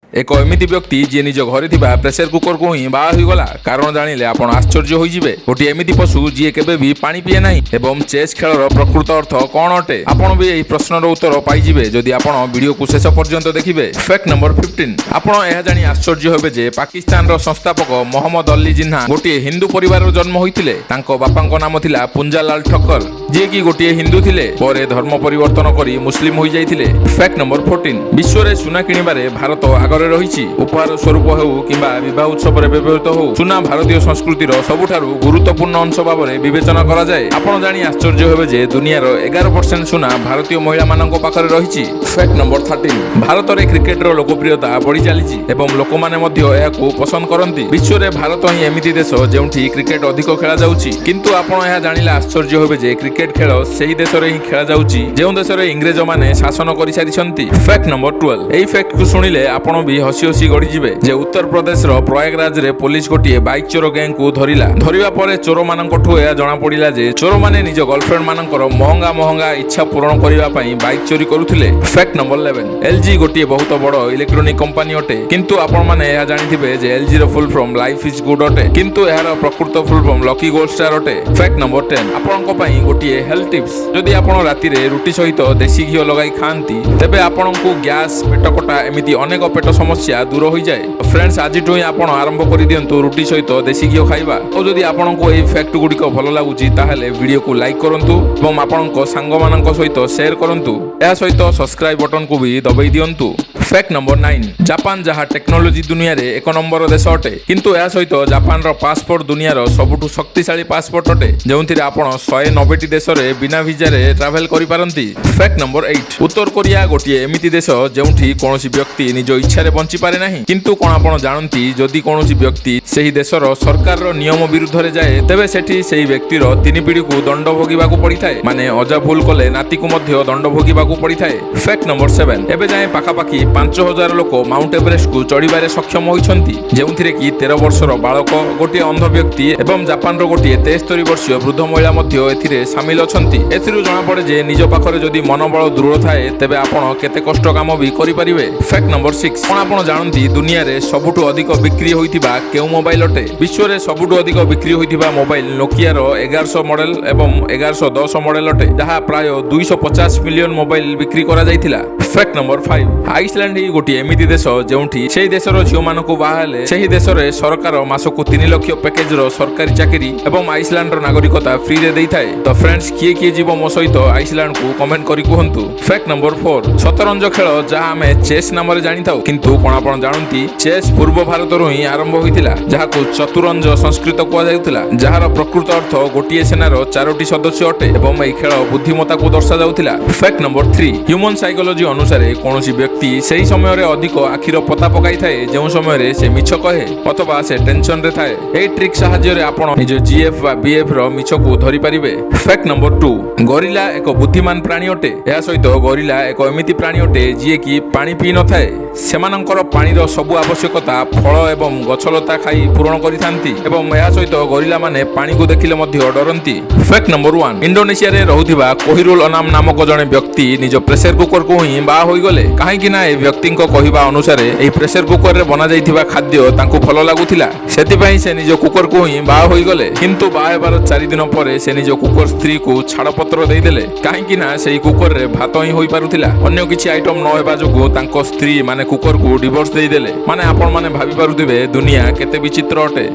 ଏକ ଏମିତି ବ୍ୟକ୍ତି ଯିଏ ନିଜ ଘରେ ଥିବା ପ୍ରେସର କୁକରକୁ ହିଁ ବାହା ହୋଇଗଲା। କାରଣ ଜାଣିଲେ ଆପଣ ଆଶ୍ଚର୍ଯ୍ୟ ହୋଇଯିବେ। ଗୋଟିଏ ଏମିତି ପଶୁ ଯିଏ କେବେ ବି ପାଣି ପିଏ ନାହିଁ ଏବଂ ଚେସ୍ ଖେଳର ପ୍ରକୃତ ଅର୍ଥ କଣ ଅଟେ? ଆପଣ ବି ଏହି ପ୍ରଶ୍ନର ଉତ୍ତର ପାଇଯିବେ, ଯଦି ଆପଣ ଭିଡିଓକୁ ଶେଷ ପର୍ଯ୍ୟନ୍ତ ଦେଖିବେ। Fact number 15। ଆପଣ ଏହା ଜାଣି ଆଶ୍ଚର୍ଯ୍ୟ ହେବେ ଯେ ପାକିସ୍ତାନର ସଂସ୍ଥାପକ ମହମ୍ମଦ ଅଲ୍ଲୀ ଜିନ୍ନା ଗୋଟିଏ ହିନ୍ଦୁ ପରିବାରର ଜନ୍ମ ହୋଇଥିଲେ। ତାଙ୍କ ବାପାଙ୍କ ନାମ ଥିଲା ପୁଞ୍ଜାଲାଲ ଠକ୍କର, ଯିଏକି ଗୋଟିଏ ହିନ୍ଦୁ ଥିଲେ। ପରେ ଧର୍ମ ପରିବର୍ତ୍ତନ କରି ମୁସଲିମ ହୋଇଯାଇଥିଲେ। Fact number 14। ବିଶ୍ୱରେ ସୁନା କିଣିବାରେ ଭାରତ ଆଗରେ ରହିଛି। ଉପହାର ସ୍ୱରୂପ ହେଉ କିମ୍ବା ବିବାହ ଉତ୍ସବରେ ବ୍ୟବହୃତ ହେଉ, ସୁନା ଭାରତୀୟ ସଂସ୍କୃତିର ସବୁଠାରୁ ଗୁରୁତ୍ୱପୂର୍ଣ୍ଣ ଅଂଶ ଭାବରେ ବିବେଚନା କରାଯାଏ। ଆପଣ ଜାଣି ଆଶ୍ଚର୍ଯ୍ୟ ହେବେ ଯେ ଦୁନିଆର 11% ସୁନା ଭାରତୀୟ ମହିଳାମାନଙ୍କ ପାଖରେ ରହିଛି। Fact number 13। ଭାରତରେ କ୍ରିକେଟର ଲୋକପ୍ରିୟତା ବଢି ଚାଲିଛି ଏବଂ ଲୋକମାନେ ମଧ୍ୟ ଏହାକୁ ପସନ୍ଦ କରନ୍ତି। ବିଶ୍ୱରେ ଭାରତ ହିଁ ଏମିତି ଦେଶ ଯେଉଁଠି କ୍ରିକେଟ ଅଧିକ ଖେଳାଯାଉଛି। କିନ୍ତୁ ଆପଣ ଏହା ଜାଣିଲେ ଆଶ୍ଚର୍ଯ୍ୟ ହେବେ ଯେ କ୍ରିକେଟ ଖେଳ ସେହି ଦେଶରେ ହିଁ ଖେଳାଯାଉଛି, ଯେଉଁ ଦେଶରେ ଇଂରେଜମାନେ ଶାସନ କରିସାରିଛନ୍ତି। Fact number 12। ଏହି ଫ୍ୟାକ୍ଟକୁ ଶୁଣିଲେ ଆପଣ ବି ହସି ହସି ଗଡ଼ିଯିବେ ଯେ ଉତ୍ତରପ୍ରଦେଶର ପ୍ରୟାଗରାଜରେ ପୋଲିସ ଗୋଟିଏ ବାଇକ୍ ଚୋର ଗ୍ୟାଙ୍ଗକୁ ଧରିଲା। ଧରିବା ପରେ ଚୋରମାନଙ୍କଠୁ ଏହା ଜଣାପଡ଼ିଲା ଯେ ଚୋରମାନେ ନିଜ ଗର୍ଲଫ୍ରେଣ୍ଡ ମାନଙ୍କର ମହଙ୍ଗା ମହଙ୍ଗା ଇଚ୍ଛା ପୂରଣ କରିବା ପାଇଁ ବାଇକ୍ ଚୋରି କରୁଥିଲେ। Fact number 11। ଏଲଜି ଗୋଟିଏ ବହୁତ ବଡ଼ ଇଲେକ୍ଟ୍ରୋନିକ କମ୍ପାନୀ ଅଟେ। କିନ୍ତୁ ଆପଣମାନେ ଏହା ଜାଣିଥିବେ ଯେ ଏଲଜି ର full form "life is good" ଅଟେ, କିନ୍ତୁ ଏହାର ପ୍ରକୃତ full form "lucky gold star" ଅଟେ। Fact number 10। ଆପଣଙ୍କ ପାଇଁ ଗୋଟିଏ ହେଲ୍ଥ ଟିପ୍ସ। ଯଦି ଆପଣ ରାତିରେ ରୁଟି ସହିତ ଦେଶୀ ଘିଅ ଲଗାଇ ଖାଆନ୍ତି, ତେବେ ଆପଣଙ୍କୁ ଗ୍ୟାସ୍, ପେଟ କଟା, ଏମିତି ଅନେକ ପେଟ ସମସ୍ୟା ଦୂର ହୋଇଯାଏ। ଫ୍ରେଣ୍ଡସ୍, ଆଜିଠୁ ହିଁ ଆପଣ ଆରମ୍ଭ କରିଦିଅନ୍ତୁ ରୁଟି ସହିତ ଦେଶୀ ଘିଅ ଖାଇବା। ଆଉ ଯଦି ଆପଣଙ୍କୁ ଏହି ଫ୍ୟାକ୍ଟ ଗୁଡ଼ିକ ଭଲ ଲାଗୁଛି, ତାହେଲେ ଭିଡ଼ିଓକୁ ଲାଇକ୍ କରନ୍ତୁ ଏବଂ ଆପଣଙ୍କ ସାଙ୍ଗମାନଙ୍କ ସହିତ ସେୟାର କରନ୍ତୁ। ଏହା ସହିତ ସବସ୍କ୍ରାଇବ ବଟନକୁ ବି ଦବାଇ ଦିଅନ୍ତୁ। Fact number 9। ଜାପାନ, ଯାହା ଟେକ୍ନୋଲୋଜି ଦୁନିଆରେ ଏକ ନମ୍ବର ଦେଶ ଅଟେ, କିନ୍ତୁ ଏହା ସହିତ ଜାପାନର ପାସପୋର୍ଟ ଦୁନିଆର ସବୁଠୁ ଶକ୍ତିଶାଳୀ ପାସପୋର୍ଟ ଅଟେ, ଯେଉଁଥିରେ ଆପଣ 190ଟି ଦେଶରେ ବିନା ଭିଜାରେ ଟ୍ରାଭେଲ କରିପାରନ୍ତି। Fact number 8। ଉତ୍ତର କୋରିଆ ଗୋଟିଏ ଏମିତି ଦେଶ ଯେଉଁଠି କୌଣସି ବ୍ୟକ୍ତି ନିଜ ଇଚ୍ଛାରେ ବଞ୍ଚିପାରେ ନାହିଁ। କିନ୍ତୁ କଣ ଆପଣ ଜାଣନ୍ତି, ଯଦି କୌଣସି ବ୍ୟକ୍ତି ସେହି ଦେଶର ସରକାରର ନିୟମ ବିରୁଦ୍ଧରେ ଯାଏ, ତେବେ ସେଠି ସେହି ବ୍ୟକ୍ତିର ତିନି ପିଢ଼ିକୁ ଦଣ୍ଡ ଭୋଗିବାକୁ ପଡ଼ିଥାଏ? ମାନେ ଅଜା ଭୁଲ କଲେ ନାତିକୁ ମଧ୍ୟ ଦଣ୍ଡ ଭୋଗିବାକୁ ପଡ଼ିଥାଏ। Fact number 7। ଏବେ ଯାଏଁ ପାଖାପାଖି 5000 ଲୋକ ମାଉଣ୍ଟ ଏଭରେଷ୍ଟକୁ ଚଢ଼ିବାରେ ସକ୍ଷମ ହୋଇଛନ୍ତି, ଯେଉଁଥିରେ କି 13 ବର୍ଷର ବାଳକ, ଗୋଟିଏ ଅନ୍ଧ ବ୍ୟକ୍ତି ଏବଂ ଜାପାନର ଗୋଟିଏ 73 ବର୍ଷୀୟ ବୃଦ୍ଧ ମହିଳା ମଧ୍ୟ ଏଥିରେ ସାମିଲ ଅଛନ୍ତି। ଏଥିରୁ ଜଣାପଡ଼େ ଯେ ନିଜ ପାଖରେ ଯଦି ମନୋବଳ ଦୃଢ଼ ଥାଏ, ତେବେ ଆପଣ କେତେ କଷ୍ଟ କାମ ବି କରିପାରିବେ। Fact number 6। କଣ ଆପଣ ଜାଣନ୍ତି, ଦୁନିଆରେ ସବୁଠୁ ଅଧିକ ବିକ୍ରି ହୋଇଥିବା କେଉଁ ମୋବାଇଲ ଅଟେ? ବିଶ୍ୱରେ ସବୁଠୁ ଅଧିକ ବିକ୍ରି ହୋଇଥିବା ମୋବାଇଲ ନୋକିଆର 1100 ମଡେଲ ଏବଂ 1110 ମଡେଲ ଅଟେ, ଯାହା ପ୍ରାୟ 250 ମିଲିୟନ ମୋବାଇଲ ବିକ୍ରି କରାଯାଇଥିଲା। Fact number 5। ଆଇସଲ୍ୟାଣ୍ଡ ହିଁ ଗୋଟିଏ ଏମିତି ଦେଶ ଯେଉଁଠି ସେହି ଦେଶର ଝିଅମାନଙ୍କୁ ବାହା ହେଲେ ସେହି ଦେଶରେ ସରକାର ମାସକୁ 3 ଲକ୍ଷ ପ୍ୟାକେଜର ସରକାରୀ ଚାକିରି ଏବଂ ଆଇସଲ୍ୟାଣ୍ଡର ନାଗରିକତା ଫ୍ରିରେ ଦେଇଥାଏ। ତ ଫ୍ରେଣ୍ଡସ୍, କିଏ କିଏ ଯିବ ମୋ ସହିତ ଆଇସଲ୍ୟାଣ୍ଡକୁ, କମେଣ୍ଟ କରି କୁହନ୍ତୁ। Fact number 4। ସତରଞ୍ଜ ଖେଳ, ଯାହା ଆମେ ଚେସ୍ ନାମରେ ଜାଣିଥାଉ। କିନ୍ତୁ କଣ ଆପଣ ଜାଣନ୍ତି, ଚେସ୍ ପୂର୍ବ ଭାରତରୁ ହିଁ ଆରମ୍ଭ ହୋଇଥିଲା, ଯାହାକୁ ଚତୁରଞ୍ଜ ସଂସ୍କୃତ କୁହାଯାଉଥିଲା, ଯାହାର ପ୍ରକୃତ ଅର୍ଥ ଗୋଟିଏ ସେନାର ଚାରୋଟି ସଦସ୍ୟ ଅଟେ ଏବଂ ଏହି ଖେଳ ବୁଦ୍ଧିମତାକୁ ଦର୍ଶାଯାଉଥିଲା। Fact number 3। ହ୍ୟୁମାନ ସାଇକୋଲୋଜି ଅନୁସାରେ କୌଣସି ବ୍ୟକ୍ତି ସେହି ସମୟରେ ଅଧିକ ଆଖିର ପତା ପକାଇଥାଏ, ଯେଉଁ ସମୟରେ ସେ ମିଛ କହେ ଅଥବା ସେ ଟେନସନରେ ଥାଏ। ଏହି ଟ୍ରିକ୍ ସାହାଯ୍ୟରେ ଆପଣ ନିଜ ଜିଏଫ୍ ବା ବିଏଫ୍ ର ମିଛକୁ ଧରିପାରିବେ। Fact number 2। ଗରିଲା ଏକ ବୁଦ୍ଧିମାନ ପ୍ରାଣୀ ଅଟେ। ଏହା ସହିତ ଗରିଲା ଏକ ଏମିତି ପ୍ରାଣୀ ଅଟେ, ଯିଏକି ପାଣି ପିଇ ନଥାଏ। ସେମାନଙ୍କର ପାଣିର ସବୁ ଆବଶ୍ୟକତା ଫଳ ଏବଂ ଗଛଲତା ଖାଇ ପୂରଣ କରିଥାନ୍ତି ଏବଂ ଏହା ସହିତ ଗରିଲା ମାନେ ପାଣିକୁ ଦେଖିଲେ ମଧ୍ୟ ଡରନ୍ତି। Fact number 1। ଇଣ୍ଡୋନେସିଆରେ ରହୁଥିବା କୋହିରୁଲ ଅନାମ ନାମକ ଜଣେ ବ୍ୟକ୍ତି ନିଜ ପ୍ରେସର କୁକରକୁ ହିଁ ବାହା ହୋଇଗଲେ। କାହିଁକି ନା ଏ ବ୍ୟକ୍ତିଙ୍କ କହିବା ଅନୁସାରେ ଏହି ପ୍ରେସର କୁକରରେ ବନାଯାଇଥିବା ଖାଦ୍ୟ ତାଙ୍କୁ ଭଲ ଲାଗୁଥିଲା। ସେଥିପାଇଁ ସେ ନିଜ କୁକରକୁ ହିଁ ବାହା ହୋଇଗଲେ। କିନ୍ତୁ ବାହା ହେବାର 4 ଦିନ ପରେ ସେ ନିଜ କୁକର ସ୍ତ୍ରୀକୁ ଛାଡ଼ପତ୍ର ଦେଇଦେଲେ, କାହିଁକି ନା ସେହି କୁକରରେ ଭାତ ହିଁ ହୋଇପାରୁଥିଲା। ଅନ୍ୟ କିଛି ଆଇଟମ ନ ହେବା ଯୋଗୁଁ ତାଙ୍କ ସ୍ତ୍ରୀ ମାନେ କୁକରକୁ ଡିଭୋର୍ସ ଦେଇଦେଲେ। ମାନେ ଆପଣମାନେ ଭାବି ପାରୁଥିବେ ଦୁନିଆ କେତେ ବିଚିତ୍ର ଅଟେ।